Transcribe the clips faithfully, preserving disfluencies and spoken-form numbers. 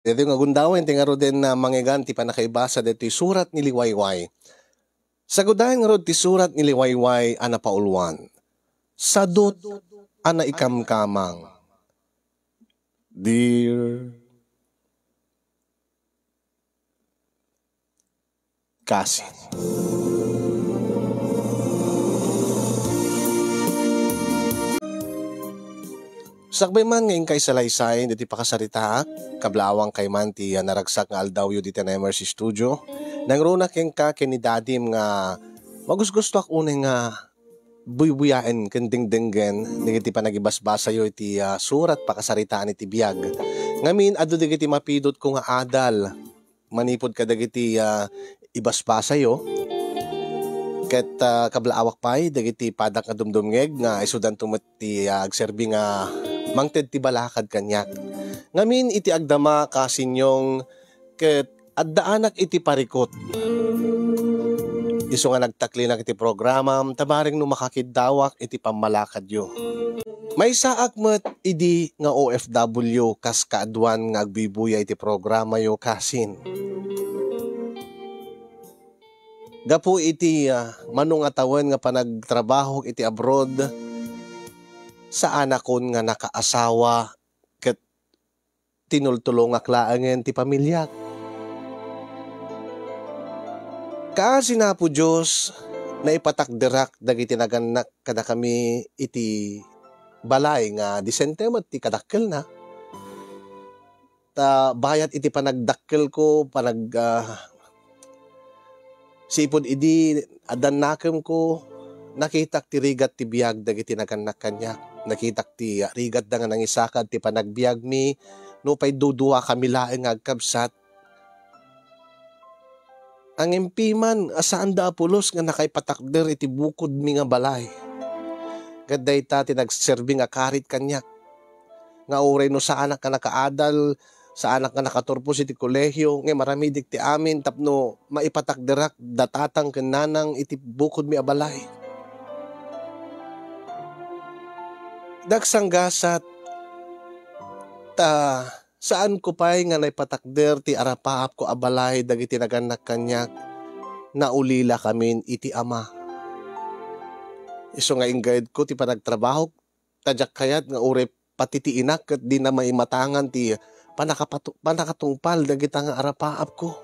Daytoy nga gundawen ti ngaruden a mangngegan ti pannakaibasa daytoy surat ni Liwayway. Sagudayen ngarud ti surat ni Liwayway a napauluan. Sadut a naikamkamang. Dear Kasin. Sakbay man nga inka isalaysay ditoy pakasaritaak, kablaawangkay man ti, ah, naragsak nga aldawyo ditoy M R C Studio. Nangruna kenka ken ni Dadim nga magusgustoak unay nga buybuyaen ken dengdenggen dagiti panagibasbasayo iti, ah, surat pakasaritaan iti biag. Ngamin, adu dagiti mapidutko nga adal manipud kadagiti, ah, ibasbasayo. Ket, ah, kablaawak pay dagiti padak nga dumdumngeg nga isudanto met ti, ah, agserbi nga mangted ti balakad kaniak. Ngamin iti agdama, Kasinyong, ket addaanak iti parikut. Isu nga nagtaklinak iti programam, ta bareng no makakiddawak iti pammalakadyo. Maysaak met idi nga O F W kas kaaduan nga agbuybuya iti programayo, Kasin. Gapu iti, ah, mano nga tawen nga panagtrabahok iti abroad, saanakon nga nakaasawa ket tinultulongak laengen ti pamiliak. Kaasi ni Apo Dios, naipatakderak dagiti nagannak kadakami iti balay nga disente met ti kadakkelna. Ta bayat iti panagdakkelko, panag-, ah, sipud idi addan nakemko, nakitak ti rigat ti biag dagiti nagannak kaniak. Nakitak ti rigatda nga nangisakad ti panagbiagmi, nupay duduakami laeng nga agkabsat. Ngem piman a saanda a pulos nga nakaipatakder iti bukodmi nga balay. Ket dayta ti nagserbi nga karit kaniak. Nga uray no saanak nga nakaadal, saanak nga nakaturpos iti kolehio, ngem aramidek ti amin tapno maipatakderak da tatang ken nanang iti bukodmi a balay. Dagsanggasat, ta saanko pay nga naipatakder ti arapaapko a balay dagiti nagannak kaniak, naulilakamin iti ama. Isu nga inggayedko ti panagtrabahok, ta diak kayat nga uray patitiinak ket dina maimatangan ti panakapatu-, panakatungpal dagita nga arapaapko.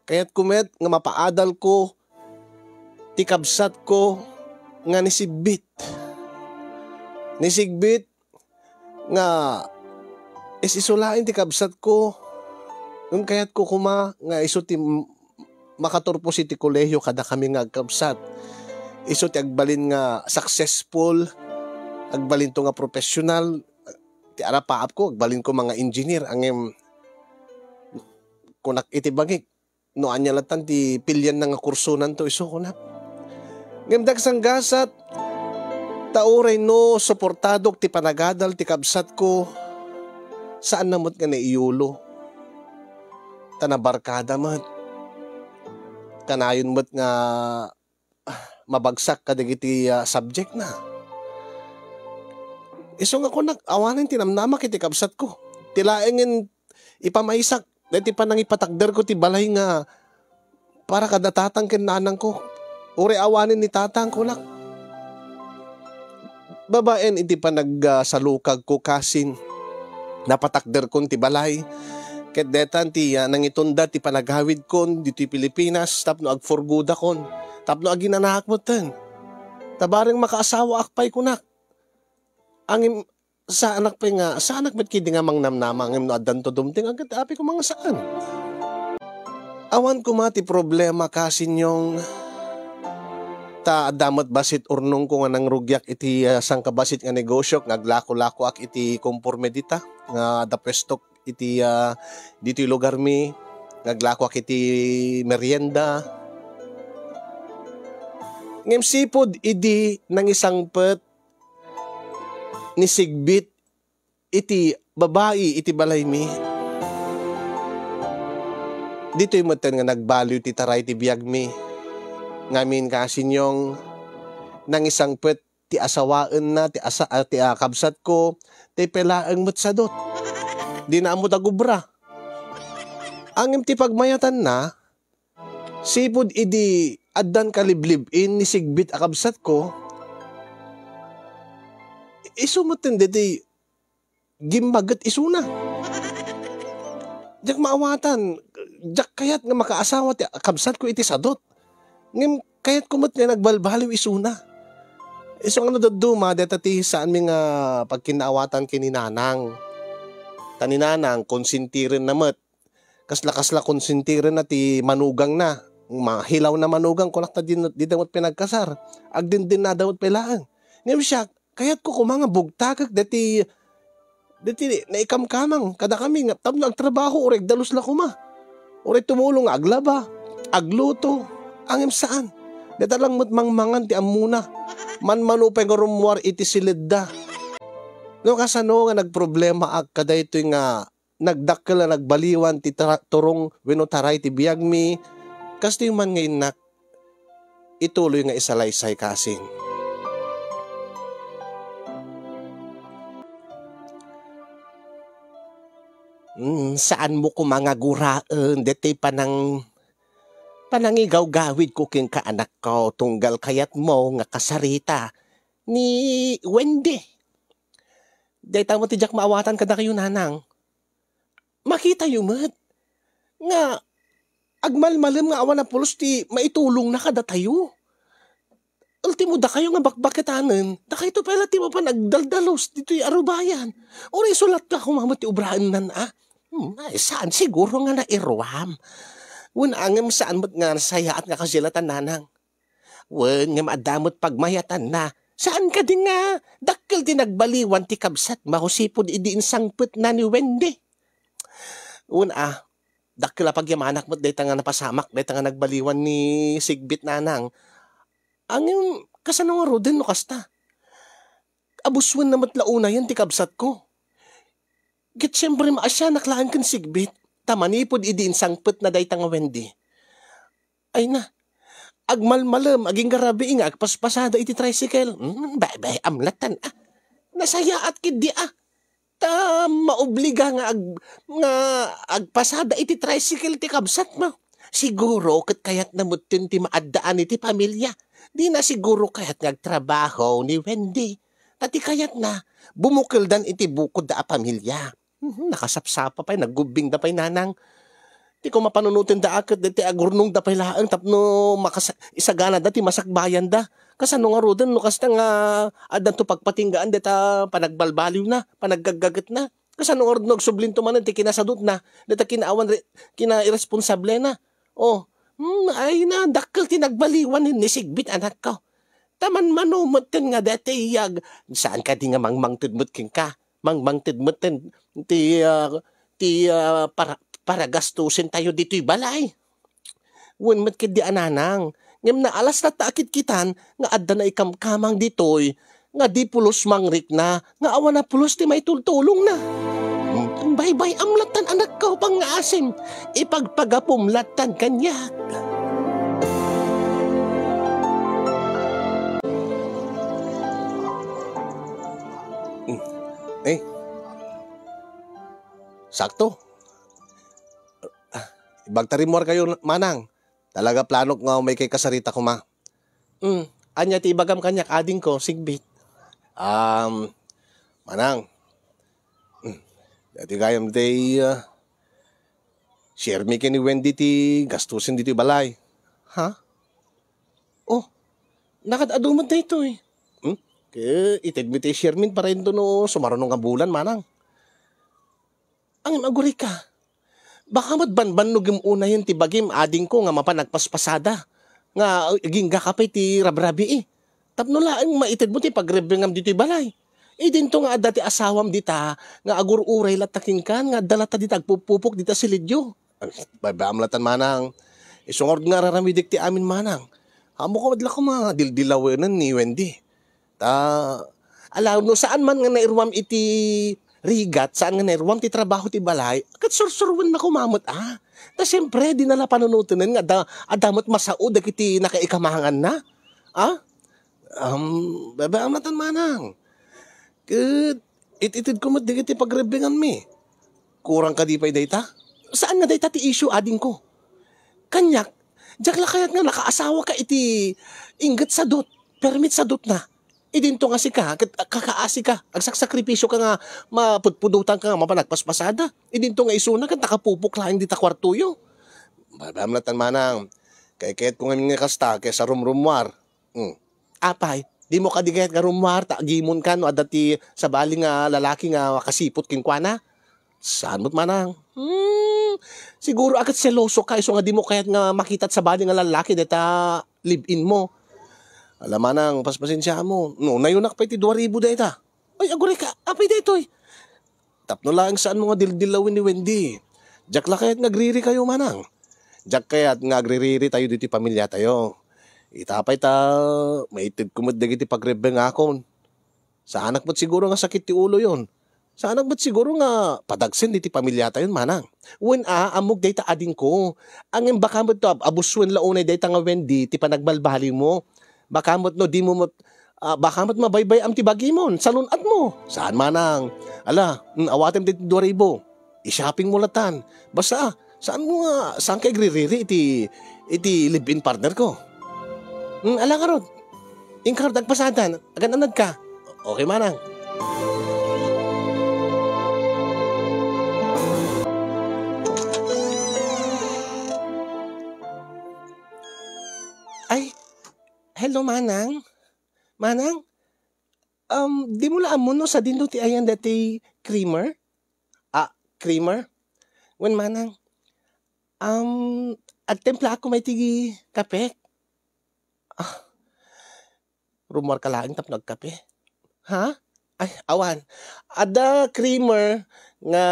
Kayatko met nga mapaadalko ti kabsatko nga nisigbit. Nisigbit nga is-isu laeng ti kabsatko. Ngem kayatko koma nga isu ti m-, makaturpos iti kolehio kadakami nga agkabsat. Isu ti agbalin nga successful, agbalinto nga professional. Ti arapaapko, agbalinko nga engineer, ngem kunak iti bagik, no ania latan ti pilianna nga kursonanto isu, kunak. Ngem dagsanggasat, ta uray no suportadok ti panagadal ti kabsatko, saanna met nga naiyulo. Ta nabarkada met. Kanayon met nga mabagsak kadagiti, ah, subject na. Isu nga kunak, awanen ti namnamak iti kabsatko. Ti laengen ipamaysak, daytoy panangipatakderko ti balay nga para kada tatang ken nanangko. Uray awanen ni tatang, kunak. Babaen iti panagsalukagko, Kasin, napatakderkon ti balay. Ket detan ti, ah, nangitunda ti panagawidkon ditoy Pilipinas tapno agfurgodakon, tapno aginanaak metten. Ta bareng makaasawaak pay, kunak. Ngem saanak pay nga, saanak met ketdi nga mangnamnama ngem no addanto dumteng, agkat apay koma nga saan. Awan koma ti problema, Kasinyong, ta adda met bassit urnongko nga nangrugiak iti, ah, sangkabassit nga negosiok nga aglako-lakoak iti komporme dita nga adda puestok iti, ah, ditoy lugarmi, nga aglakoak iti merienda. Ngem sipud idi nangisangpet ni Sigbit iti babai iti balaymi. Ditoy metten nga nagbaliw ti taray ti biagmi. Ngamin, Kasinyong, nangisangpet ti asawaenna, ti asa-, ah, ti, ah, kabsatko, ti pay laeng met sadut. Dina ammo dagubra. Ngem ti pagmayatanna, sipud idi addan kaliblib-in ni Sigbit a kabsatko, isu metten daytoy gimmaget isuna. Diak maawatan, diak kayat nga makaasawa ti kabsatko iti sadut. Ngem kayatko met nga nagbalbaliw isuna. Isu nga no dadduma, deta ti saanmi nga pagkinnaawatan ken ni Nanang. Ta ni Nanang, konsentirenna met. Kasla-kasla konsentirenna ti manugangna. Mahilaw na manugang, kunak ta di, di da met pinagkasar. Agdindin na da met pay laeng. Ngem siak, kayatko koma nga bugtakek deti, deti naikamkamang kadakami nga tapno agtrabaho, uray agdalus la koma. Uray tumulong nga aglaba, agluto, ngem saan. Deta lang met mangmangan ti ammona. Manmano pay nga rummuar iti siledda. No kasano nga nagproblemaak kadaytoy nga nagdakkel a nagbaliwan ti tara-, turong wenno taray ti biagmi, kastoy man nga innak, ituloy nga isalaysay kasin. Mm, saanmo koma nga guraen deti panang-, panangigawgawidko kenka, anakko, tunggal kayatmo nga kasarita ni Wendy. Dayta met ti diak maawatan kadakayo, Nanang. Makitayo met nga agmalmalem nga awan a pulos ti maitulongna kadatayo. Ultimo, dakayo nga bakbaketanen, dakayto pay la ti mapan agdaldalus ditoy arubayan. Uray isu latta koma met ti obraennan, a? Hmm, ay, saan siguro nga nairuam. Wen, ngem saan met nga nasayaat nga kasilatan, Nanang. Wen, ngem adda met pagmayatanna. Saan kadi nga dakkel ti nagbaliwan ti kabsatmo sipud idi insangpetna ni Wendy? Wen, a, dakkel a pagyamanak met dayta nga napasamak, dayta nga nagbaliwan ni Sigbit, Nanang. Ngem, kasano ngaruden no kasta? Abuswenna met la unayen ti kabsatko. Ket siempre, maasianak laeng ken Sigbit, ta manipud idi insangpetna dayta nga Wendy, ay na, agmalmalem, agingga rabii nga agpaspasada iti tricycle. Hmm, bay, bay, amlatan, a. Nasayaat ketdi, a. Ta maobliga nga ag-, nga agpasada iti tricycle ti kabsatmo. Siguro ket kayatna metten ti maaddaan iti pamilya. Dina siguro kayat nga agtrabaho ni Wendy. Ta ti kayatna, bumukeldan iti bukodda a pamilya. Mhm, nakasapsapa pay, naggubbingda pay, Nanang. Ti koma panunotenda a ket daytoy agurnongda pay laeng tapno makas-, isaganada ti masakbayanda. Kasano ngaruden no kasta nga addanto pagpatinggaan dayta panagbalbaliwna, panaggagatna? Kasano ngaruden no agsublinto manen ti kinasadutna, dayta kinaawan re-, kinairresponsablena? Oh, hmm, ay na, dakkel ti nagbaliwan ni Sigbit, anakko. Ta manmano metten nga daytoy ag-, saan kadi nga mangmangted met kenka? Mangmangted metten ti, ah, ti, ah, para-, paragastosentayo ditoy balay. Wen met ketdi a, Nanang, ngem naalas latta a kitkitan nga adda naikamkamang ditoy nga di pulos mangrikna nga awan a pulos ti maitultulongna. Baybay-am latta, anakko, pangngaasim, ipagpagapum latta kaniak. Eh, sakto. Ah, ibagta rimmuarkayo, Manang. Talaga planok nga umaykay kasarita koma. Hmm, ania ti ibagam kaniak, adingko, Sigbit? Um, Manang, hmm, dati gayam ti, ah, share mi ken ni Wendy ti gastusen ditoy balay. Ha? Oh, nakad-adu met daytoy. Hmm? Ke, itedmi ti share mi para into no sumaruno nga bulan, Manang. Ngem agurayka. Baka met banbannogem unayen ti bagim, adingko, nga mapan agpaspasada nga aginggaka pay ti rabrabii. Tapno laeng maitedmo ti pagrebbengam ditoy balay. Idinto nga adda ti asawam dita nga agur-uray latta kenka nga adda latta dita agpupupok dita silidyo. Baybay-am latta, Manang. Isu ngarud nga ar-aramidek ti amin, Manang. Ammok met la koma dildilawenen ni Wendy. Ta, ala, no saan man nga nairuam iti rigat, saan nga nairuam ti trabaho ti balay, ket sursuruenna koma met, a. Ta siempre, dina la panunotenen nga adda, adda met masao dagiti nakaikamanganna. A? Um, baybay-am latta, Manang. Ket it-itedko met dagiti pagrebbenganmi. Kurang kadi pay dayta? Saan nga dayta ti issue, adingko? Kaniak, diak la kayat nga nakaasawaka iti inggit sadut, permi ti sadutna. Idinto nga sika, ket kakaasika, agsaksakripisyoka nga mapudpudotanka nga mapan agpaspasada. Idinto nga isuna ket nakapupok laeng dita kuartoyo. Babaam latta, manang. Kaykayatko ngamin nga kasta, ket sa rumrumuar. Hmm. Apay, dimo kadi kayat nga rummuar ta agimonka no adda ti sabali nga lalaki nga makasiput kenkuana? Saan met, manang? Hmm, siguro a ket selosoka isu nga dimo kayat nga makita ti sabali nga lalaki dayta live-in mo. Ala, manang, paspasensiaam. No, nayunak pay ti dua ribu dayta. Ay, agurayka, apay daytoy? Tapno laeng saanmo nga dildillawen ni Wendy. Diak la kayat nga agririkayo, manang. Diak kayat nga agriritayo ditoy pamiliatayo. Ita pay ta, maitedko met dagiti pagrebbengakon. Saanak met siguro nga sakit ti uloyon. Saanak met siguro nga padagsen ditoy pamiliatayon, manang. Wen a, ammok dayta, adingko. Ngem baka met no ab-, abusuen la unay dayta nga Wendy ti panagbalbaliwmo. Baka met no dimo met, ah, baka met mabaybay-am ti bagimon, salun-atmo. Saan, manang. Ala, mm, awatem daytoy dua ribu. I-shoppingmo latan. Basta, saanmo nga, saanka agririri iti, iti live-in partnerko? Hmm, ala ngarud. Inka ngarud agpasadan, agan-anadka. Okay, manang. Ay, hello, manang. Manang, um, dimo la ammo no sadino ti ayan daytoy creamer? Ah, creamer? Wen, manang, um, agtimplaak koma iti kape? Ah, rummuarka laeng tapno agkape? Ha? Ay, awan. Adda creamer nga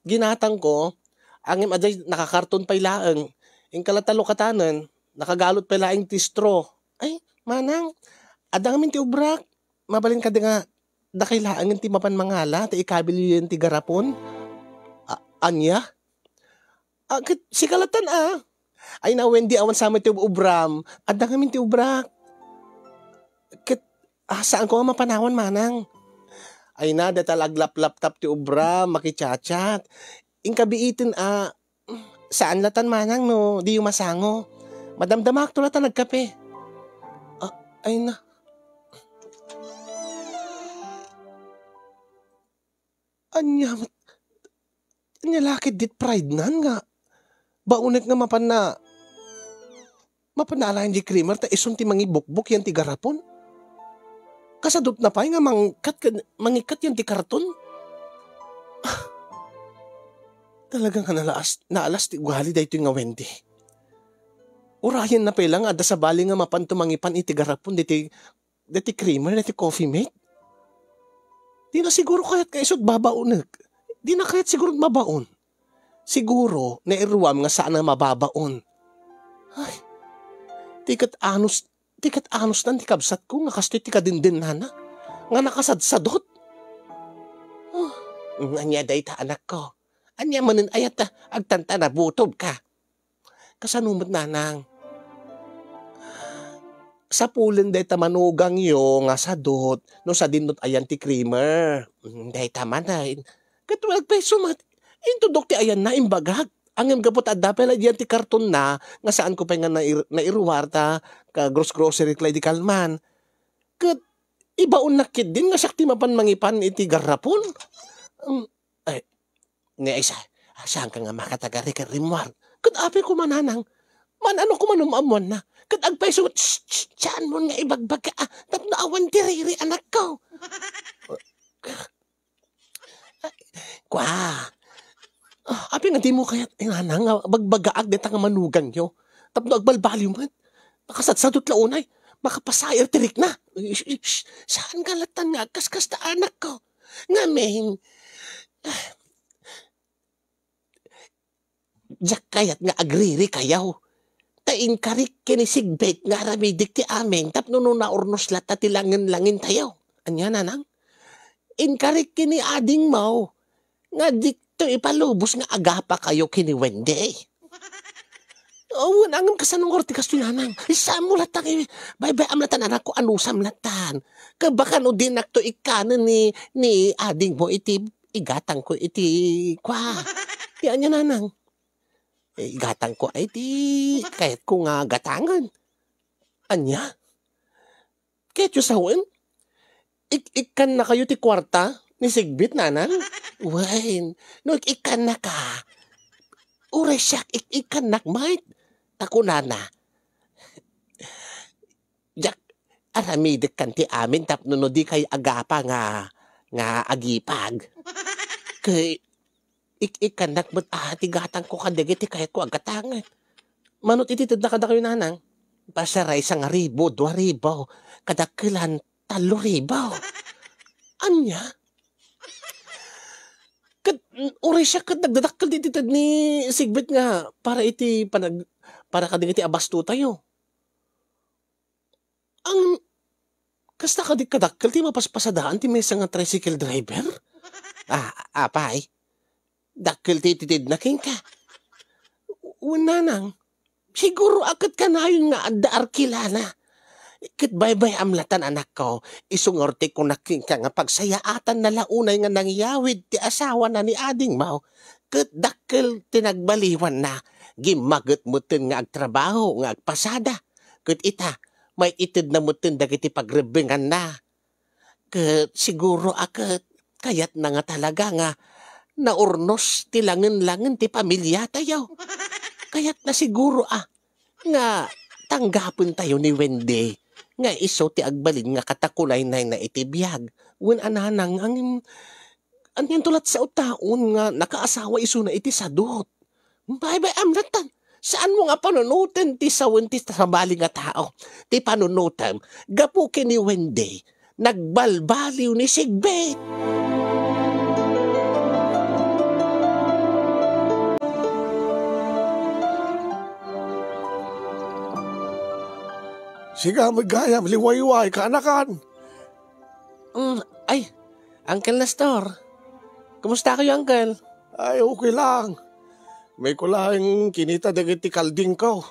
ginatangko, ngem adda nakakarton pay laeng. Inka latta lukatanen, nakagalot pay laeng ti straw. Ay, manang, adda ngamin ti ubrak. Mabalin kadi nga dakay laengen ti mapan mangala ta ikabilyo ti garapon? A-, ania? Ah, ket sika latan, ah. Ay na, Wendy, awan sa met ti ubram. Adda ngamin ti ubrak. Ket, ah, saanko nga mapanawan, manang. Ay na, dayta la aglaplaptap ti ubram, makichatchat. Inka biiten, ah, saan latan, manang, no diyo masango. Madamdamakto latan agkape. Ah, ay na. Ania met, ania la ket dit pride nan nga baonek nga mapanna, mapanna alaen di creamer ta isun ti mangibukbok yan ti garapon? Kasadutna pay nga mangikkat ken, mangikkat yan ti karton? Ah, talaga nga nalaas-, naalas ti ugali daytoy nga Wendy. Urayenna pay la nga adda sabali nga mapanto mangipan iti garapon ditoy daytoy creamer, daytoy Coffee Mate? Dina siguro kayat nga isut babaonek. Dina kayat siguro mabaon. Siguro, nairuam nga saan nga mababaon. Ay, ti ket anus, ti ket anusnan ti kabsatko nga kastoy ti kadendennana, nga nakasadsadot. Ah, ania dayta, anakko? Ania manen ayat ta agtantana butobka? Kasano met, nanang? Sapulen dayta manugangyo nga sadut no sadinot ayan ti creamer. Mm, dayta manen. Ket wen agpayso met, intudok ti ayanna, imbagak. Ngem gapu ta adda pay la diyan ti kartonna nga saanko pay nga nair-, nairuar ta ka-gros-grocery ti la idi kalman. Ket ibaonnak ketdin nga siak ti mapan mangipan iti garrapon. Mm, ay, Ni Aisa, saanka nga makatagari ken rimmuar? Ket apay koma, nanang, man-ano koma no maammoanna? Ket agpayso, shh, shh, saanmon nga ibagbaga, ah, tapno awan ti riri, anakko. Kua, ah, apay nga dimo kayat, eh, nanang, nga bagbagaak dayta nga manugangyo? Tapno agbalbaliw met. Nakasadsadot la unay. Makapasair ti rikna. Shh, shh, shh, saanka latan nga agkaskasta, anakko? Ngamin, diak kayat nga agririkayo. Ta inkarik ken ni Sigbet nga aramidek ti amin tapno no naurnos latta ti langen-langentayo. Ania, nanang? Inkarik ken ni adingmo nga dikto ipalubos nga agapakayo ken ni Wendy. Awan, ngem kasano ngarud ti kastoy, nanang? Saanmo latan, eh, baybay-am latan, anakko, anusam latan. Ket baka no dinakto ikkanen ni, ni adingmo iti igatangko iti kua. Ti ania, nanang? Eh, igatangko ay ti kayatko nga gatangen. Ania? Kayatyo sawen? Ik-, ikkannakayo ti kuarta ni Sigbit, nanang? Wen, no ik-, ikkannaka, uray siak ik-, ikkannak met. Ta kunana, "Diak aramidek kan ti amin tapno no dikay agapa nga, nga agipag." Ket ik-, ikkannak met a ti gatangko kadagiti kayatko a gatangen. Mano ti itedna kadakayo, nanang? Basta ray sangaribu, dua ribu, kadakkelan, tallo ribu. Ania? Ket, uray siak ket nagdadakkel ti ited ni Sigbit nga para iti panag-, para kadagiti abastotayo. Ang, kasta kadi kadakkel ti mapaspasadaan ti maysa nga tricycle driver? Ah, apay, dakkel ti itedna kenka. Wen, nanang, siguro a ket kanayon nga adda arkilana. Ket baybay-am latan, anakko, isu ngarud ti kunak kenka nga pagsayaatanna la unay nga nangyawid ti asawana ni adingmo. Ket dakkel ti nagbaliwanna, gimmaget metten nga agtrabaho nga agpasada. Ket ita, maitedna metten dagiti pagrebbenganna. Ket siguro a ket kayatna nga talaga nga naurnos ti langen-langen ti pamiliatayo. Kayatna siguro a nga tanggapentayo ni Wendy nga isu ti agbalin nga katakunaynayna iti biag. Wen, a nanang, ngem, anianto latta sa utaon nga nakaasawa isuna iti sadut? Baybay-am latan. Saanmo nga panunoten ti sawen ti sabali nga tao. Ti panunotem, gapu ken ni Wendy, nagbalbaliw ni Sigbit. Sika met gayam, liwayway, kaanakan. Mm, ay, Uncle Nestor. Kumusta kayo, Uncle? Ay, okay lang. Mayko laeng kinita dagiti kaldingko.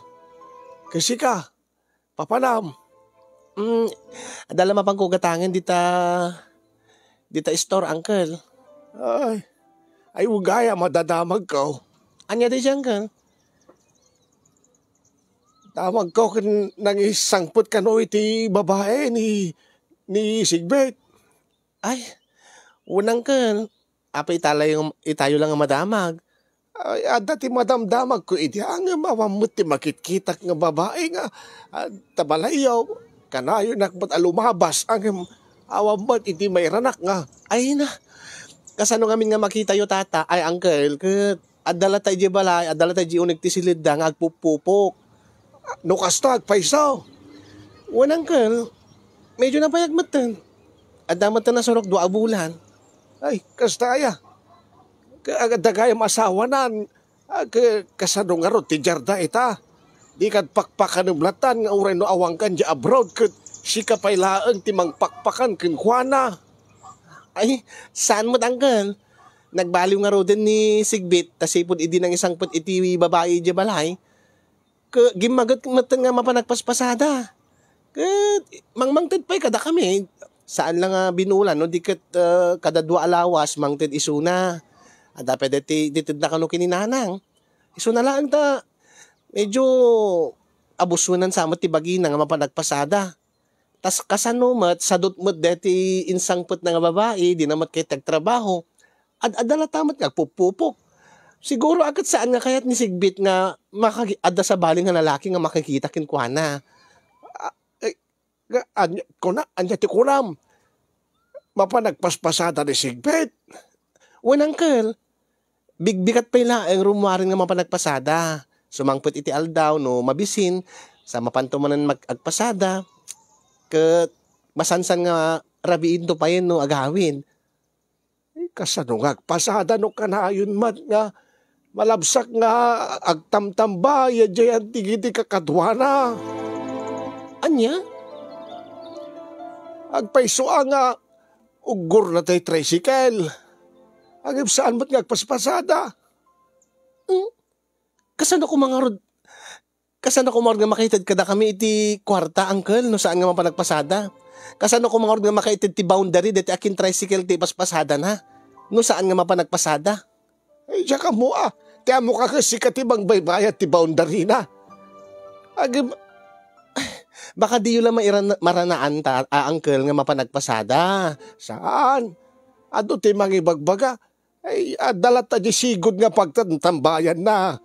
Ket sika, papanam? Mm, adda la mapanko gatangen dita, dita store, Uncle. Ay, ay, wen gayam a dadamagko. Ania daydiay, Uncle? Damagko ken nangisangpet kano iti babai ni, ni Sigbit. Ay, wen, Uncle. Apay ita la-, itayo la nga madamag? Ay, adda ti madamdamagko idi, ngem awan met ti makitkitak nga babai nga, ah, ta balayyo. Kanayonak met a lumabas, ngem awan met iti mairanak nga. Ay na, kasano ngamin nga makitayo, tata, ay, Uncle, ket adda latta idiay balay, adda latta idiay uneg ti siledda nga agpupupok. No kasta, agpayso. Wen, Uncle, medyo nabayag metten. Adda metten a surok dua a bulan. Ay, kasta aya. Ka-, adda gayam asawanan. Ah, ka-, kasano ngarud ti diarda ita? Dika pakpakanem latan nga uray no awankan idiay abroad ket sika pay laeng ti mangpakpakan kenkuana. Ay, saan met, Uncle? Nagbaliw ngaruden ni Sigbit, ta sipud idi nangisangpet iti babai idiay balay, ke-, gimmaget metten nga mapan agpaspasada. Ket mangmangted pay kadakami, saan la nga binulan no di ket, eh, kada dua a lawas mangted isuna. Adda pay daytoy itedna kano ken ni nanang. Isuna laeng ta medyo abusuenna sa met ti bagina nga mapan agpasada. Tas kasano met, sadut met daytoy insangpetna nga babai, dina met ket agtrabaho. Ad-, adda latta met nga agpupupok. Siguro a ket saan nga kayat ni Sigbit nga makagi-, adda sabali nga lalaki nga makikita kenkuana. Ah, eh, nga, ania, kuna, ania ti kunam? Mapan agpaspasada ni Sigbit? Wen, Uncle. Bigbigat pay laeng rummuaren nga mapan agpasada. Sumangpet iti aldaw no mabisin, sa mapanto manen mag-, agpasada, ket masansan nga rabiinto payen no agawid. Eh, kasano nga agpasada no kanayon met nga malabsak nga agtamtambay idiay anti iti kakaduana? Ania? Agpayso a nga uggorna tay tricycle. Ngem saan met nga agpaspasada. Hmm? Kasano koma ngarud, kasano koma ngarud nga makaited kadakami iti kuarta, Uncle, no saan nga mapan agpasada? Kasano koma ngarud nga makaited ti boundary daytoy a kin-tricycle ti ipaspasadana, no saan nga mapan agpasada? Ay, diak ammo a. Ti ammok a kas sika ti mangbaybayad ti boundary na. Agim-, baka diyo la mairan-, maranaan ta, a, uncle, nga mapan agpasada. Saan? Adu ti mangibagbaga. Ay, adda latta di sigud nga pagtantambayanna.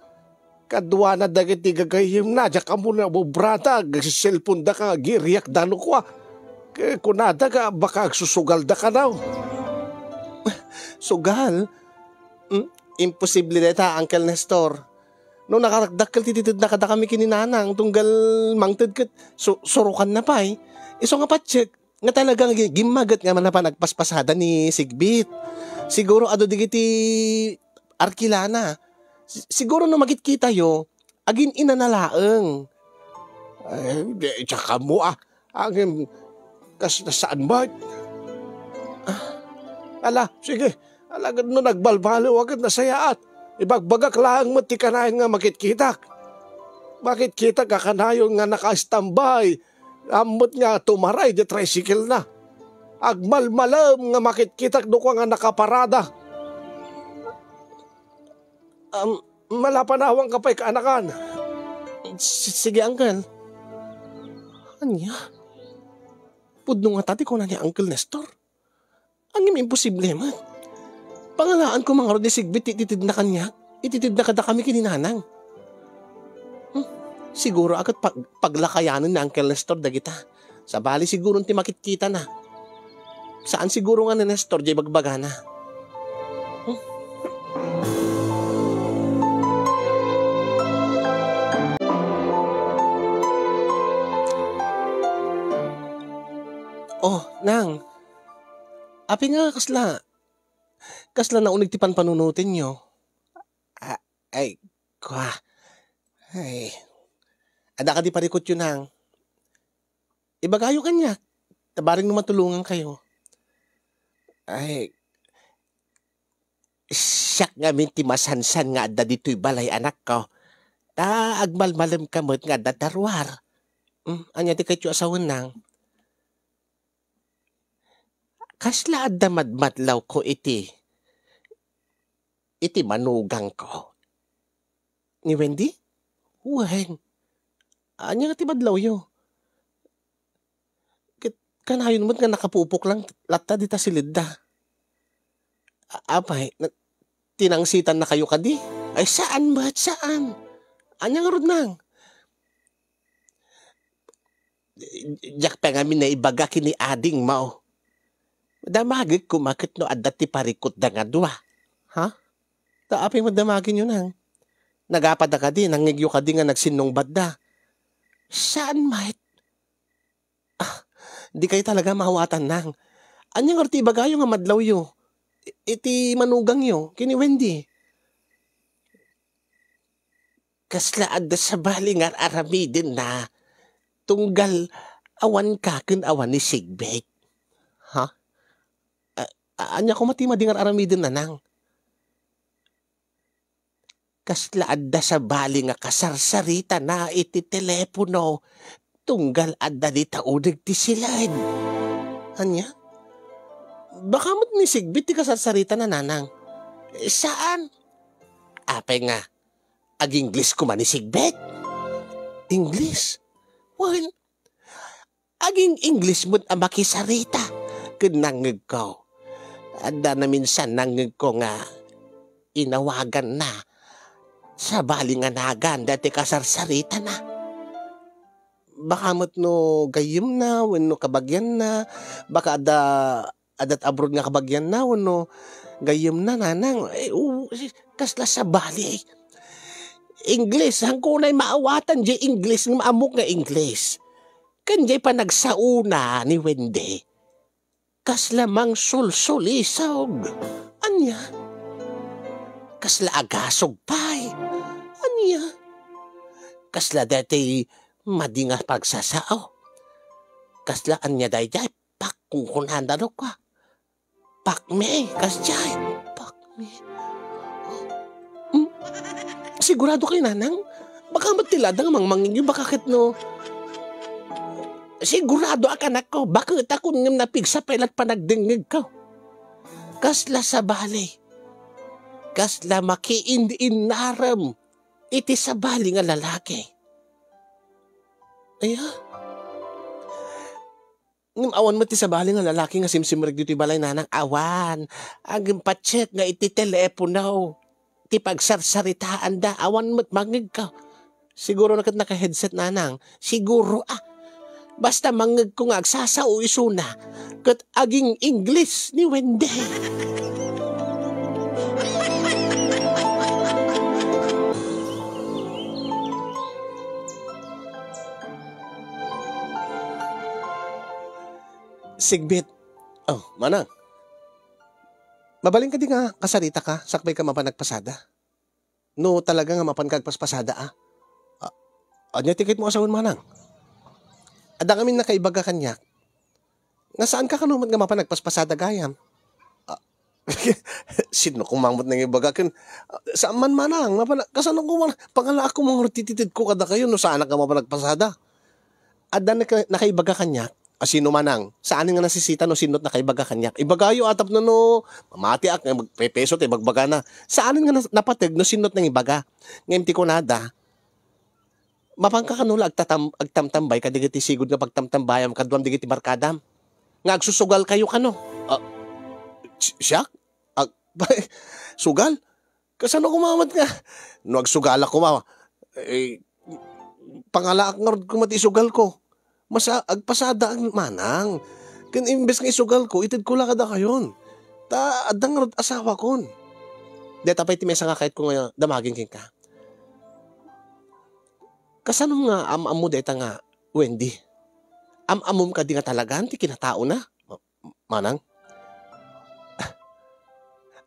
Kaduana dagiti gagayyemna, diak ammo nga ubrada, agselselponda ka, agiriakda no kua. Ke-, kunada nga baka agsusugalda kano. Sugal? Mm, imposible dayta, Uncle Nestor. No nakarakdakkel ti titedna kadakami ken ni Nanang, tunggal mangted ket su-, surokanna pay. Isu nga patiek, nga talagang gi-, gimmaget nga manapan agpaspasada ni Sigbit. Siguro adu dagiti arkilana. Si-, siguro no makitkitayo, agin-inana laeng. Ay, di, diak ammo, ah. Agin, kas-, saan met? Ah, ala, sige. Alagad no nagbalbaliw a ket nasayaat, ibagbagak laeng met ti kanayon nga makitkitak. Makitkitak a kanayon nga naka-standby, ammet nga tumaray di tricycle na. Agmalmalem nga makitkitak no kua nga nakaparada. Am, malapanawang ka pay kaanakan. S-, sige, uncle. Ania? Pudno ngata ti kuna ni Uncle Nestor? Ngem imposible met. Pangalaanko man ngarud ni Sigbit ti ititedna kaniak, ititedna kadakami ken ni Nanang. Hmm, siguro a ket pag-, paglakayanen ni Uncle Nestor dagita. Sabali siguro ti makitkitana. Saan siguro nga ni Nestor diay bagbagana. Hmm? Oh, Nang. Apay nga kasla, kasla nauneg ti panpanunotenyo? A-, ay, kua. Ay. Adda kadi parikutyo, Nang? Ibagayo kaniak. Ta bareng no matulongankayo. Ay, siak ngamin ti masansan nga adda ditoy balay, anakko. Ta agmalmalemka met nga adda ta ruar. Hmm, ania ti kayatyo a sawen, Nang? Kasla adda madmadlawko iti, iti manugangko? Ni Wendy? Wen. Ania nga ti madlawyo? Ket kanayon met nga nakapupok lang latta dita silidda. A-, apay, na-, tinangsitannakayo kadi? Ay, saan met, saan. Ania ngarud, Nang? Diak pay ngamin naibaga ken ni adingmo. Damagek koma ket no adda ti parikutda nga dua. Ha? Ta apay met damagenyo, Nang? Nagapada kadi, nangngegyo kadi nga nagsinnungbatda? Saan met? Ah, dikay talaga maawatan, Nang. Ania ngarud ti ibagayo nga madlawyo? I-, iti manugangyo, ken ni Wendy. Kasla adda sabali nga ar-aramidenna, tunggal awan ka ken awan ni Sigbit. Ha? A-, a-, ania koma ti madi nga ar-aramidenna, Nang? Kasla adda sabali nga kasarsaritana iti telepono, tunggal adda dita uneg ti siled. Ania? Baka met ni Sigbit ti kasarsaritana, Nanang? Eh, saan? Apay nga, ag-Ingles koma ni Sigbit? Ingles? Wen, aging-Ingles met a makisarita ken nangngegko. Adda naminsan nangngegko nga inawaganna. Sabali nga nagan daytoy kasarsaritana. Baka met no gayyemna wenno kabagianna, baka adda, adda abroad nga kabagianna wenno gayyemna, Nanang. Eh, u-, kasla sabali. Ingles, saan ko unay maawatan diay Ingles nga maammok nga Ingles? Ken diay panagsaona ni Wendy, kasla mangsulsulisog. Ania? Kasla agasog pay. Ania? Kasla daytoy madi nga pagsasao. Kasla ania daydiay? Pak, kunkunada no kua. Pak me, kasdiay. Pak me. Hmm? Sigurado kayo, Nanang? Baka met ti lada nga mangmangingyo, baka ket no. Sigurado ak, anakko, baka ket a kun ngem napigsa pay la't panagdengngegko. Kasla sabali. kasla makiin-innarem iti sabali nga lalaki. Aya? Ngem awan met ti sabali nga lalaki nga simsimrek ditoy balay, nanang. Awan. Agingpatset nga iti telepono ti pagsarsaritaanda. Awan met mangngegko. Siguro na ket naka-headset, nanang. Siguro, ah. Basta mangngegko nga agsasao isuna ket aging-Ingles ni Wendy. Sigbit. Oh, manang. Mabalin kadi nga kasaritaka, sakbay ka mapan agpasada? No talaga nga mapan ka agpaspasada, a? A-, ania ti kayatmo a sawen, manang? Adda ngamin nakaibaga kaniak. Nga saan ka kano met nga mapan agpaspasada gayam? A, sino koma met nangibaga ken, a, saan man, manang, mapan, kasano koma, pangalaak koma ngarud ti itedko kadakayo no saanak nga mapan agpasada? Adda naka-, nakaibaga kaniak a sino, manang. Saanen nga nasisita no sino't nakaibaga kaniak. Ibagayo a tapno no mamatiak nga magpepeso ti ibagbagana. Saanen nga nas-, napateg no sino't nangibaga. Ngem ti kunada, mapanka kano la agtatam-, agtamtambay kadagiti sigud nga pagtamtambayam kaduam dagiti barkadam nga agsusugalkayo kano. A, si-, siak? Ag-, sugal? Kasano koma met nga? No agsugalak koma, eh, pangalaak ngarud koma ti isugalko. Masa-, agpasadaak, manang. Ken imbes nga isugalko, itedko la kadakayon. Ta adda ngarud asawakon. Dayta pay ti maysa nga kayatko nga damagen kenka. Kasano nga am-ammo dayta nga Wendy? Am-ammom kadi nga talagan ti kinataona? Manang?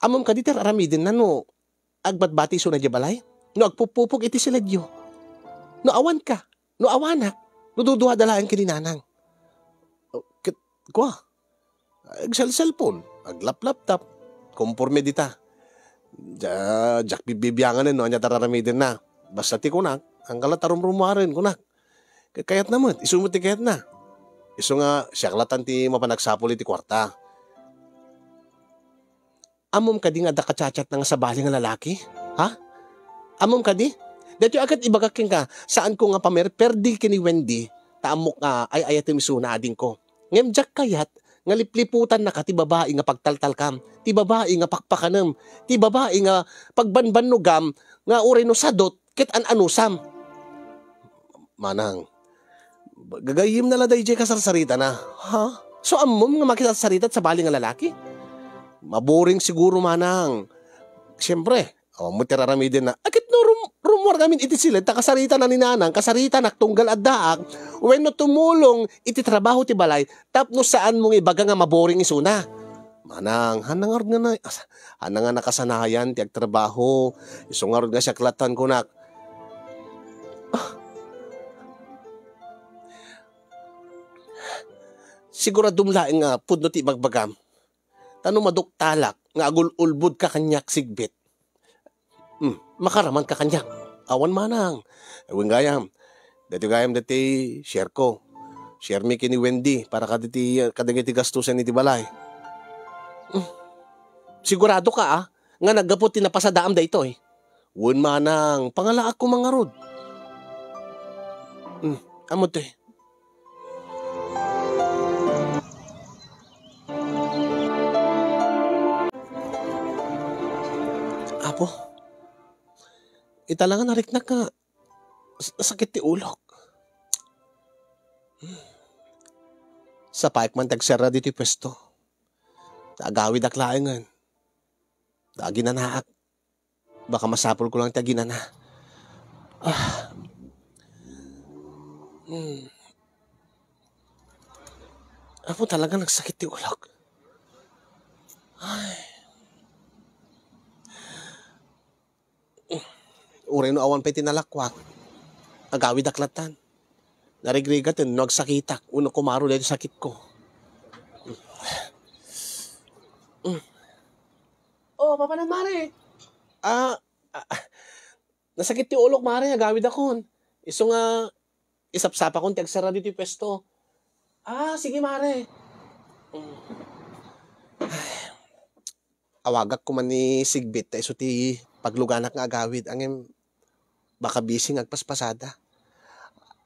Ammom kadi ti ar-aramidenna no agbatbati isuna idiay balay? No agpupupok iti siledyo? No awanka? No awanak? No duduada laeng ken ni nanang? O, ket, kua, agselselpon, aglaplaptap, komporme dita. Dia-, diak bibibianganen no ania ti ar-aramidenna. Basta ti kunak, angkala ta rumrumuaren, kunak. Kayatna met, isu met ti kayatna. Isu nga siak latan ti mapan agsapul iti kuarta. Ammom kadi nga adda ka-chat-chatna nga sabali nga lalaki? Ha? Ammom kadi? Daytoy a ket ibagak kenka, saanko nga pamerperdi ken ni Wendy, ta ammok nga ay-ayatem isuna, adingko. Ngem diak kayat nga lipliputannaka ti babai nga pagtaltalkam, ti babai nga pakpakanem, ti babai nga pagbanbannogam nga uray no sadot, ket an-anusam. Manang, gagayyemna la daydiay kasarsaritana. Ha? So, ammom nga makisarsarita ti sabali nga lalaki? Maboring siguro, manang. Siempre, awan met ti ar-aramidenna. A ket no rum-, rummuar ngamin iti siled, ta kasaritana ni nanang, kasaritanak tunggal addaak, wenno tumulong iti trabaho ti balay, tapno saanmo nga ibaga nga maboring isuna. Manang, haanna ngarud nga na-, as-, haanna nga nakasanayan ti agtrabaho. Isu ngarud nga siak latan kunak. Ah. Siguradom laeng nga pudno ti ibagbagam. Ta no maduktalak nga agul-ulbodka kaniak, Sigbit, Hmm, makaramanka kaniak. Awan manang. Wen gayam. Daytoy gayam daytoy share ko. Share mi ken ni Wendy para kadagiti, kadagiti gastusan iti balay. Hmm. Sigurado ka, a, nga naggapu ti napasadaam daytoy? Wen manang, pangalaak koma ngarud. Hmm, ammom ti. Apo, ita la nga nariknak nga s-, sakit ti ulok. Sapaek man ti agserra ditoy puesto. Ta agawidak laengen. Ta aginanaak. Baka masapulko lang ti aginana. Ah. Hmm. Apo, talaga nagsakit ti ulok. Ay. Uray no awan pay ti nalakuak, agawidak latan. Narigrigat no agsakitak, wenno kumaro daytoy sakitko. Hmm. Oh, papanan, mare? Ah, ah, nasakit ti ulok, mare, agawidakon. Isu nga, isapsapakon ti agserra ditoy puesto. Ah, sige, mare. Mm. awagak koma ni Sigbit ta isu ti pagluganak nga agawid, ngem baka busy nga agpaspasada.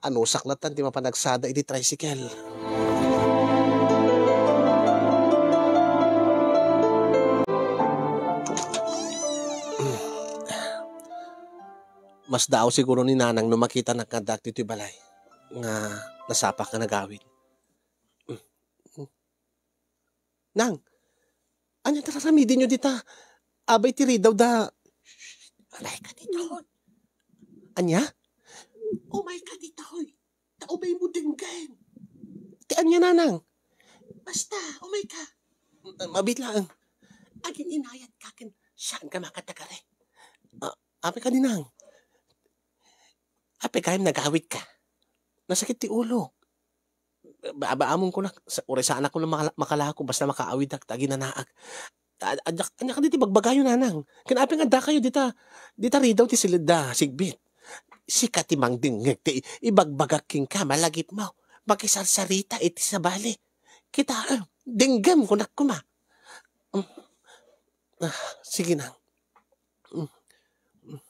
Anusak latta ti mapanagsada iti tricycle. Masdaaw siguro ni Nanang no makitanak nga addaak ditoy balay nga nasapak nga nagawid. Nang, ania ti araramidenyo dita? Abay ti ridaw da. Umayka ditoy. Ania? Umayka ditoy. Ta umaymo denggen. Ti ania, Nanang? Basta, umayka. Mabiit laeng. Agin-inayat ka ken saan ka makatagari. Ah, apay kadi, Nang? Apay gayam nagawid ka? Nasakit ti ulok. Ba-, ba-, amon ko na, sa-, uray saanak ko lang makala-, makalako, basta makaawid ak, ta aginanaak. A-, ania, ania kadi ti bagbagayo, Nanang? Ken apay nga addakayo dita, dita ridaw ti siled da, Sigbit? Sika ti mangdengngeg ti i-, ibagbagak kenka, malagipmo. Makisarsarita iti sabali. Kitaem, denggem, kunak koma. Mm. Ah, sige, Nang. Mm. Mm.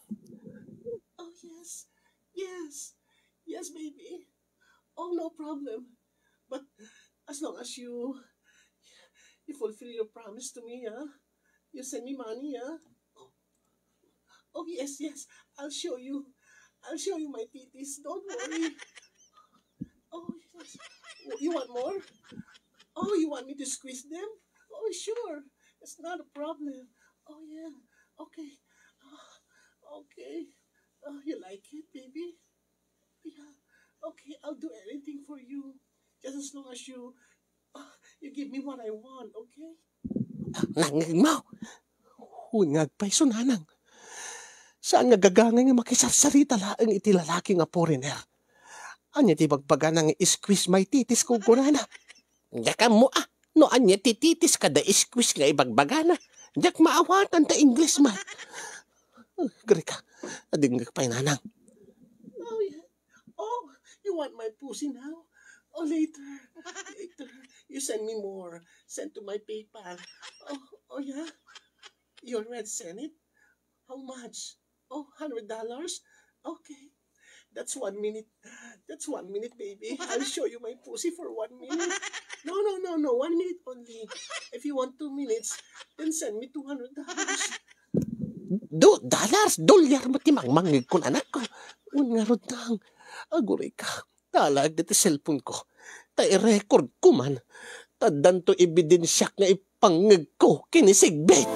Oh, yes. Yes. Yes, baby. Oh, no problem. But as long as you, you fulfill your promise to me, huh? You send me money, huh? Oh, oh, yes, yes. I'll show you. I'll show you my titties. Don't worry. Oh, yes. Oh, you want more? Oh, you want me to squeeze them? Oh, sure. It's not a problem. Oh, yeah. Okay. Oh, okay. Oh, you like it, baby? Yeah. Okay, I'll do anything for you. Just as long as you, ah, you give me what I want, okay? Ah, nangngeg mo? Wen nga agpayso, Nanang. Saan nga gagangay nga makisarsarita laeng iti lalaki nga foreigner? Ania ti bagbagana nga squeeze my titties kunkunana? Diak ammo, ah, no ania ti titties kada squeeze nga ibagbagana. Diak maawatan ta English man. Ah, agrika, adingngeg pay, Nanang. Oh, yeah. Oh, you want my pussy now? Oh, later. Later. You send me more. Send to my PayPal. Oh, oh, yeah? You already sent it? How much? Oh, hundred dollars? Okay. That's one minute. That's one minute, baby. I'll show you my pussy for one minute. No, no, no, no. One minute only. If you want two minutes, then send me two hundred dollars. Do-, dollars? Dolyar met ti mangmangngeg kon anak ko. Wen ngarud, Nang, agurayka. Talaag ditoy cellphone ko. Ta i-record ko man. Ta addanto ebidensiak nga ipangngeg ko ken ni Sigbit.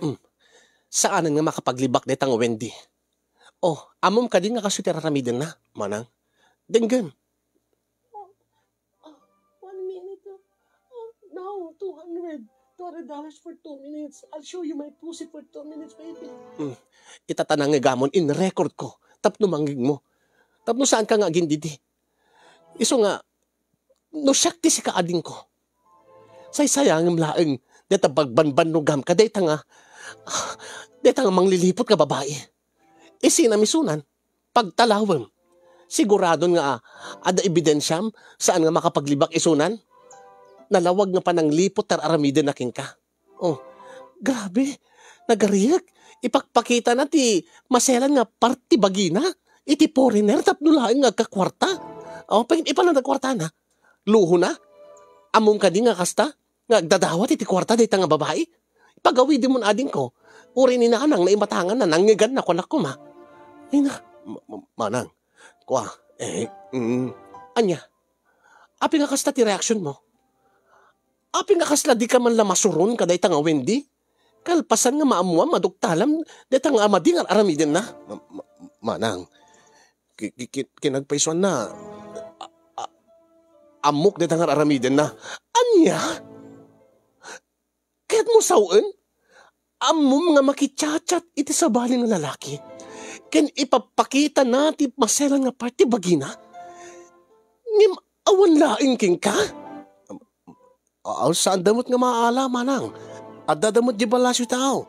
Mm. Saanen nga makapaglibak dayta nga Wendy. Oh, ammom kadi nga kastoy ti araramidenna, Manang? Denggem. Oh, one minute. Oh, no, two hundred. Two hundred dollars for two minutes. I'll show you my pussy for two minutes, baby. Mm. Ita ta nangngegamon, in-record ko. Tapno mangngegmo. Tapno saanka nga agindidi. Isu nga, no siak ti sika, adingko, saysayangem laeng dayta pagbanbannogam kadayta nga, dayta nga mangliliput nga babai. Isinam isunan, pagtalawem. Siguradon nga, ah, adda ebidensiam, saan nga makapaglibak isunan? Nalawag nga panangliput ti ar-aramidenna kenka. Oh, grabe. Nagariek. Ipakpakitana ti maselan nga parte bagina iti foreigner tapno laeng nga agkakuarta. Oh, pag-, ipananda kuartana. Luhona. Ammom kadi nga kasta? Nga agdadawat iti kuarta dayta nga babai? Pagawidemon, adingko. Uray ni Nanang naimatanganna, nangngeganna, kunak koma. Ay na, ma-, ma-, Manang. Kua, eh, mm, ania? Apay nga kasta ti reaksionmo? Apay nga kasla dika man la masuron kadayta nga Wendy? Kalpasan nga maammoam a duktalam dayta nga amadi nga ar-aramidenna. Ma-, ma-, Manang, ki-, ki-, ki-, kinagpaysuanna, a-, a-, ammok dayta nga ar-aramidenna. Ania? Kayatmo sawen? Ammom nga makichat-chat iti sabali nga lalaki ken ipapakitana ti maselan nga parte bagina? Ngem awan laeng kenka? Aw, saanda met nga maala, Manang. Addada met di Palacio ti tao.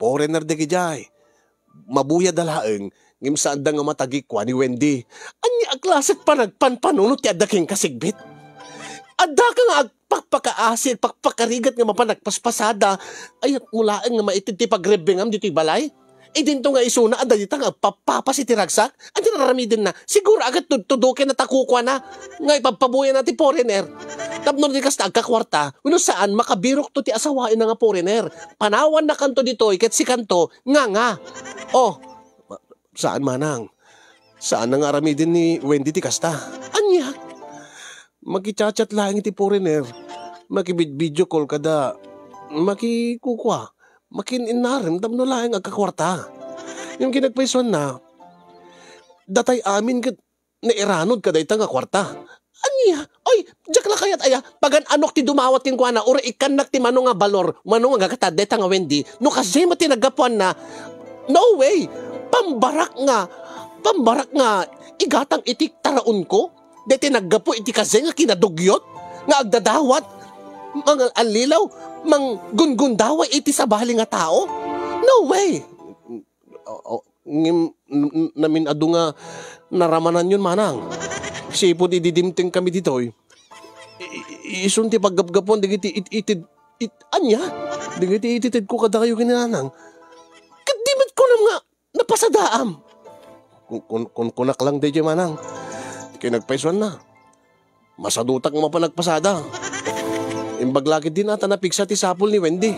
Foreigner dagidiay. Mabuyadda laeng Ngem saanda nga matagikua ni Wendy. Ania a klase ti panagpanpanunot ti adda kenka, Sigbit? Addaka nga agpakpakaasi, agpakpakarigat nga mapan nagpaspasada. Ayat mo laeng nga maited ti pagrebbengam ditoy balay? Idinto nga isuna, adda dita nga agpapapas iti ragsak? Ania ti aramidenna? Siguro agat tudtuduken na ta kukuana nga ipagpabuyan na ti foreigner. Tapno di kasta agkakuarta, wenno saan, makabirokto ti asawaenna nga foreigner. Panawannakanto ditoy, ket sikanto, nga nga. Oh, saan manang. Saan na nga aramiden ni Wendy ti kasta. Ania? Makichat-chat laeng iti foreigner. Makibid-video call kada. Makikukua. Makin-innarem tapno laeng agkakuarta. Ngem kinagpaysuanna, datay amin ket nairanod kadayta nga kuarta. Ania? Ay, diak la kayat aya. Pagan-anok ti dumawat kenkuana, uray ikkannak ti mano nga balor, mano nga gagatad dayta nga Wendy. No kasdiay met ti naggapuanna, no way. Pambarak nga, pambarak nga igatang iti taraonko. Dayta naggapu iti kasdiay nga kinadugyot, nga agdadawat, mangallilaw, manggunggundawa iti sabali nga tao. No way. O, o, ngem, n-, n-, namin-adu nga naramananyon manang. Sipud idi dimteng kami ditoy, i-, i-, isun ti paggapgapuan dagiti it-, ited-, it-, ania? Dagiti ititedko kadakayo ken ni nanang. Ket di met kunam nga napasadaam. Kun-, kun-, kunkunak lang daydiay manang. Ket nagpaysuanna. Masadutak nga mapan nagpasada. Imbag la ketdin a ta napigsa ti sapul ni Wendy.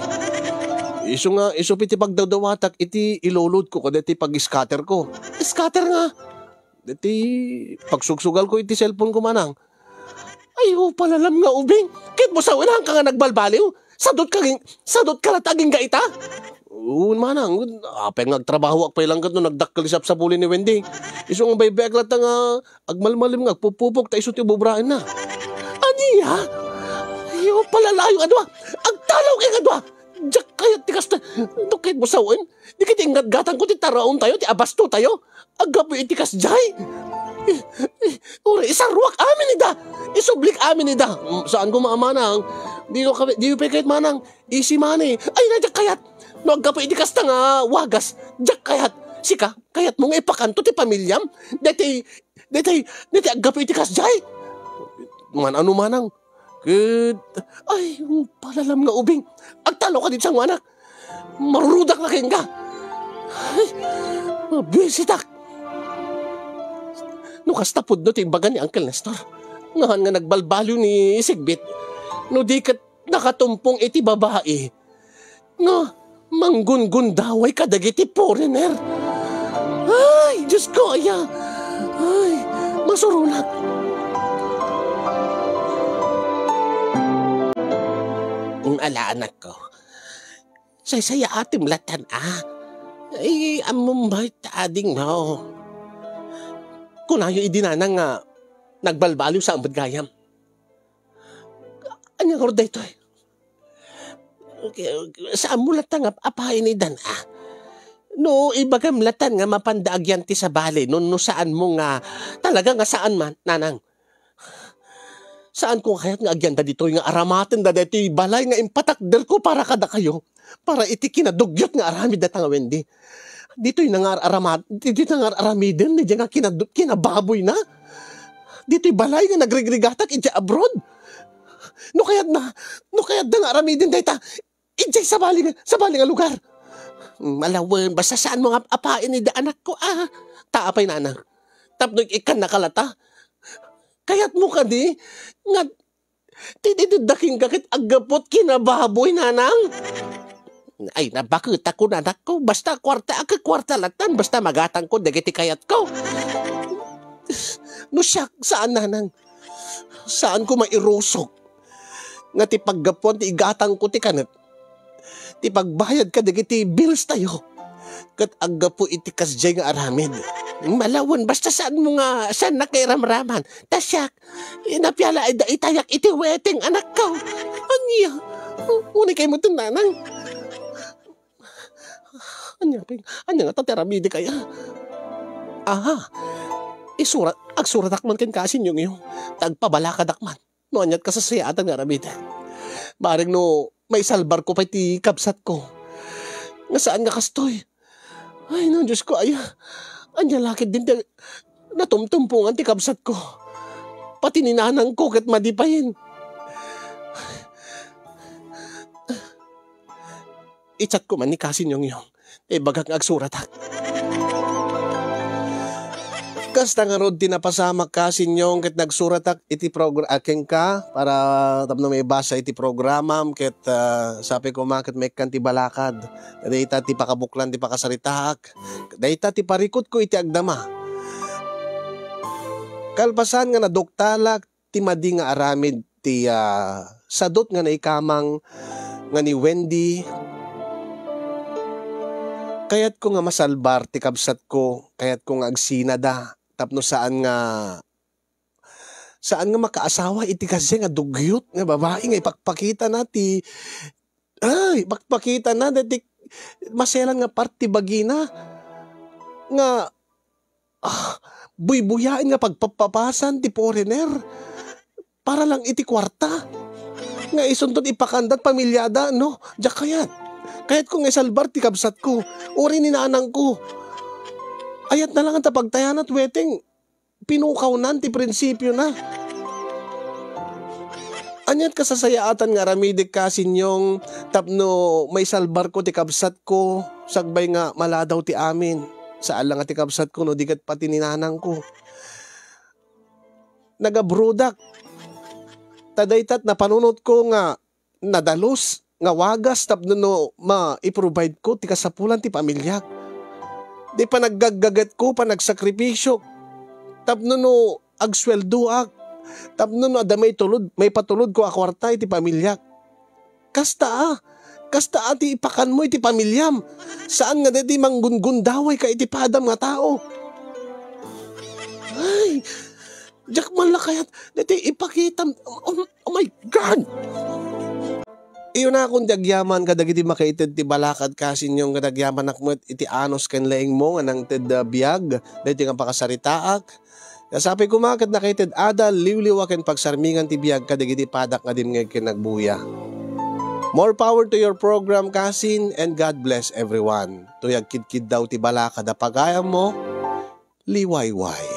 Isu nga, isu pay ti pagdawdawatak iti ilolodko kada ti pag-scatterko. Scatter nga. Deti pagsugsugalko iti cellphoneko manang. Ay, o, palalam nga ubing. Ket mo sawen, haanka nga nagbalbaliw. Sadot ka gin-, sadot ka latta agingga ita? Wen manang, apay nga agtrabahoak pay lang ket no nagdakkel ti sapsapuli ni Wendy. Isu nga baybay-ak latta nga agmalmalem nga agpupupok ta isu ti ububraenna. Ania? Ay, o, palalayo nga dua. Agtalaw kay nga dua. Diak kayat ti kasta. Dukay mo sawen. Dagiti ingatgatangko ti taraontayo, ti abastotayo. Aggapu iti kasdiay. Uray, isarruak amin ida. Isublik amin ida. Mm, saanko manang. Di ko kabi-, di ko pay kayat manang. Easy money. Ay, na, diak kayat. No aggapu iti kasta nga wagas, diak kayat. Sika, kayatmo nga ipakanto ti pamiliam? Daytoy, daytoy, daytoy aggapu iti kasdiay? Man-ano manang? Ket, ay, palalam nga ubing. Agtalo ka dita sangoanak. Marurudak na kenka. Ay, mabisitak. No kasta pudno ti imbaga ni Uncle Nestor, ngahan nga nagbalbaliw ni Sigbit, no di ket nakatumpong iti babai nga manggungundaway kadagiti foreigner. Ay, Diosko, aya. Ay, masuronak. Ala, anakko. Saysayaatem latta, a. Ay, ammom met ta adingmo. Kunayo idi nanang nga nagbalbaliw saan met gayam. Ania ngarud daytoy? Saanmo latta nga apain ida, a. No ibagam latta nga mapanda agyan ti sabali, no, no saanmo nga, talaga nga saan man, nanang. Saanko nga kayat nga agyanda ditoy nga aramatenda daytoy balay nga impatakderko para kadakayo, para iti kinadugyot nga aramid dayta nga Wendy. Ditoy na nga ar-, aramat-, ditoy na nga ar-, aramiden ni diay nga kinadu-, kinababoyna. Ditoy balay nga nagrigrigatak idiay abroad. No kayatna, no kayatda nga aramiden dayta, idiay sabali nga, sabali nga lugar. Malawen, basta saanmo nga apain ida, anakko, a. Ta apay, nanang? Tapno ikkannaka latta? Kayatmo kadi nga tititedda kenka ket aggapu ti kinababoy, nanang? Ay, nabaketak, anakko. Basta kuarta, agkukuarta latta, basta magatangko dagiti kayatko. No siak, saan, nanang. Saanko mairusok nga ti paggapuan ti igatangko ti kanet, ti pagbayad kadagiti bills tayo, ket aggapu iti kasdiay nga aramid. Malawen, basta saanmo nga, saannak nga iramraman. Ta siak, inapiala ay da itayak iti wedding, anakko. Ania? Unay kay mo, nanang. Ania, ping? Ania nga ta ti aramidek aya? Aha. Isurat, agsuratak man kenka, Sinyong Iyong. Ta agpabalakadak man no aniat kasasayaatan nga aramiden. Bareng no maisalbarko pay ti kabsatko. Nga saan nga kastoy? Ay, no, Diosko, aya. Ania la ketdin ti natumtumpongan ti kabsatko. Pati ni nanangko ket madi payen. I-chat ko man ni Cousin Yongyong. Ibagak nga agsuratak. Kasta ngarud ti napasamak, Cousin Yong, ket nagsuratak iti progra-, ah, kenka para tapno maibasa iti programam ket, ah, sapay koma ket maikkan ti balakad. Dayta ti pakabuklan ti pakasaritaak. Dayta ti parikutko iti agdama. Kalpasan nga naduktalak ti madi nga aramid ti, ah, sadut nga naikamang nga ni Wendy, kayatko nga masalbar ti kabsatko, kayatko nga agsinada tapno saan nga, saan nga makaasawa iti kasdiay nga dugyot nga babai nga ipakpakitana ti, ay, ipakpakitana daytoy maselan nga parte bagina nga, ah, buybuyaen nga pagpappapasan ti foreigner para lang iti kuarta. Nga isunton ipakandat pamilyada, no? Diak kayat. Kayatko nga isalbar ti kabsatko. Uray ni nanangko. Ayat na lang ta pagtayanat, weteng pinukawnan ti prinsipiona. Aniat kasasayaatan nga aramidek, Cousin Yong, tapno maisalbarko ti kabsatko, sagbay nga maladaw ti amin. Saan la nga ti kabsatko no di ket pati ni nanangko. Nagabrodak. Ta daytat napanunotko nga nadalus nga wagas tapno no ma-, i-provide ko ti kasapulan ti pamiliak. Di panaggaggagetko, panagsakripisio, tapno no agsueldoak, tapno no adda maitulod, maipatulodko a kuarta iti pamiliak. Kasta a, kasta a ti ipakanmo iti pamiliam. Saan nga daytoy manggunggundawayka iti padam nga tao. Ay, diak man la kayat, daytoy ipakitam, oh, oh my God! Iyunakon ti agyaman kadagiti makaited ti balakad, Cousin Yong, ket agyamanak met iti anus ken laingmo nga nangted a biag daytoy nga pakasaritaak. Sapay koma ket nakaited adal, liwliwa ken pagsarmingan ti biag kadagiti padak nga dimngeg ken nagbuya. More power to your program, Cousin, and God bless everyone. Toy agkidkiddaw ti balakad a pagayammo, liwayway.